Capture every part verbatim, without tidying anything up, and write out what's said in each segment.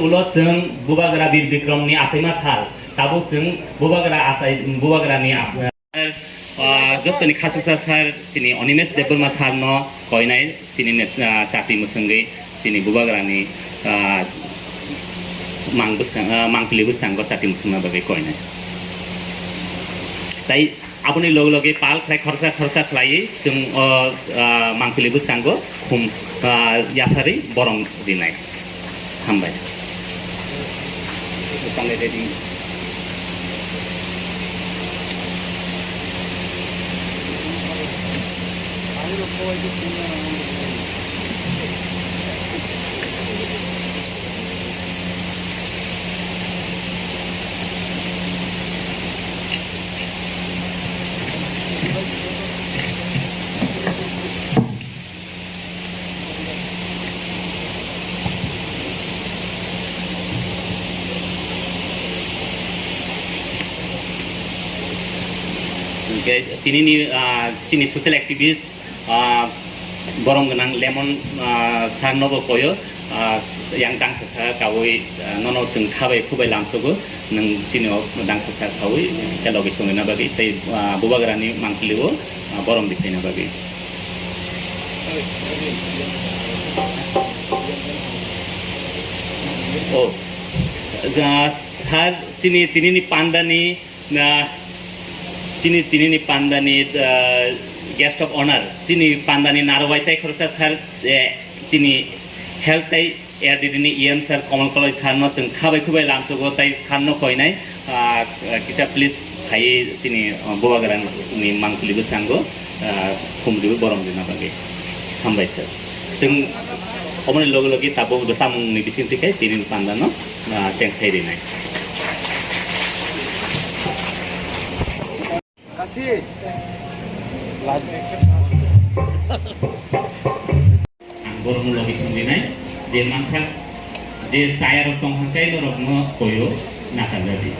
Ulo chwng Bubagra Bir Bikramni achaima sal, tabuk chwng Bubagra achai, Bubagrani ach-, ah, jottoni khachuksa sir chini Animesh Debbarma sir no koinai, tini ne, ah, chati mwswngwi chini Bubagrani, ah, mang bwsang, ah, mangpili bwskango chati mwswngna bagwi koinai. Tai Aboni loge loge pal khlai khorsa khorsa khlaiwi chwng o, ah, mangpili bwskango khum, ah, yapharwi borom rinai. Hambai. Hingke tinini, ah, chini social activist, ah, borom gwnang Lemon, ah, sir nobo koyo, ah, yang dangsa sa kawi, ah, nono chwng khabai khubai lamsogo, nwng chini o dangsa sa kawi kisa logi songwina bagwi tei, ah, Bubagrani mangpili o, ah, borom di phaina bagwi. O, ja, sir, chini tinini pandani Na, chini tinini pandani, ah, guest of honor, chini pandani narwai tai khoroksa sir, eh, chini health tai R D D ni E M sir Kamal Koloi sir no chwng khabai khubai lamsogo tai sir no koinai, ah, kisa please phai chini, ah, Bubagra ni mangpili bwskango, ah, khum riwi borom rina bagwi. Hambai sir. Chwng omoni logi logi tabuk samung ni bising twi kai tini panda no, ah, cheng sai rinai. Kasi. Ang borok no logi song rinai je mansa je chaya rok tong hang kai norok no koyo nakar dadi.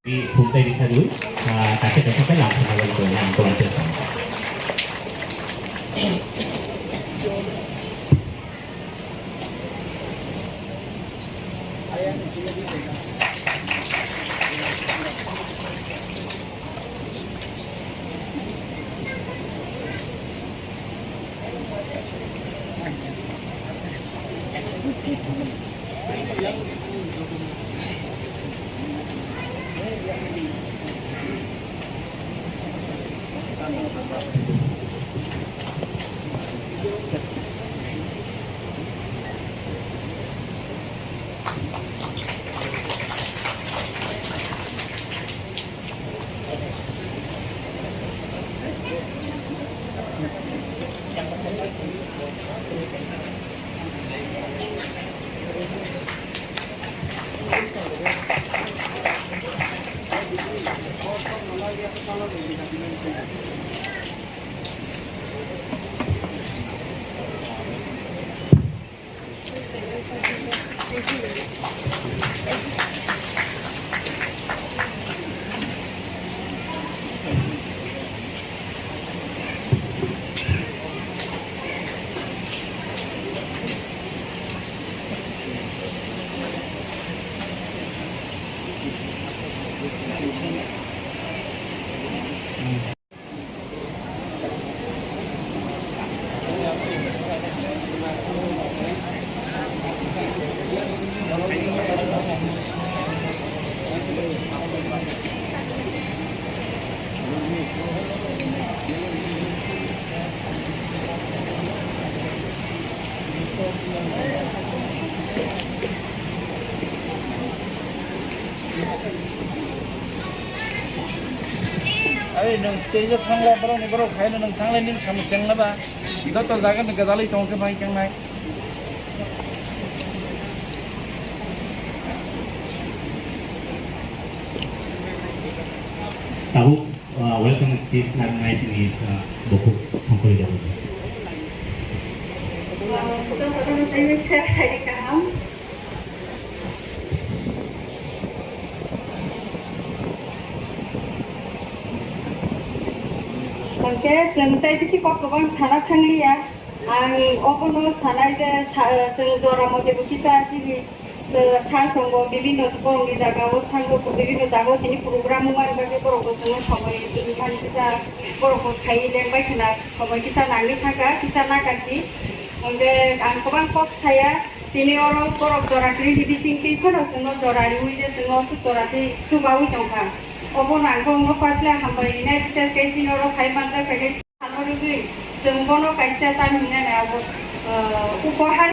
Di phung tei risa rwi, ah, kaisa kaisa khe lamsina bagwi tongwi ang tongwi se. Ei, nwng stage o thangla, borokni borok phaino nwng thanglai, nwng samung chenglaba. Joto jaga ni gwdalwi tongkhe bai chengnai. Tabuk, uh, welcome speech narwknai chini, uh, bukhuk Songkoli Debbarma. Uh, joto no taiwi sir saidi kaham. Hwnkhe chwng tei bisi kok kwbang sana thangliya. Ang obono sanai je sa-, chwng jora mote bo kisa chini, eh, sir songbo bibinno borokni jagao thango, bibinno jagao tini program wngmani bagwi borokbo chwngno somoi tini mani kisa borokbo khaiwi lengbai khna somoi kisa nangwi thangkha, kisa nakakhi. Hwnkhe ang kwbang kok saya, tini oro borok jora kwrwini bisingtwi phano chwngno jora riwi je chwngno aswk jora tei chubawi tongkha. Obono ang borokno kwplai hambai rinai, bises khe chini oro phai manjak kha khe. Salrwgwi chwng bono kaisa tamhinani abo, uh, upohar.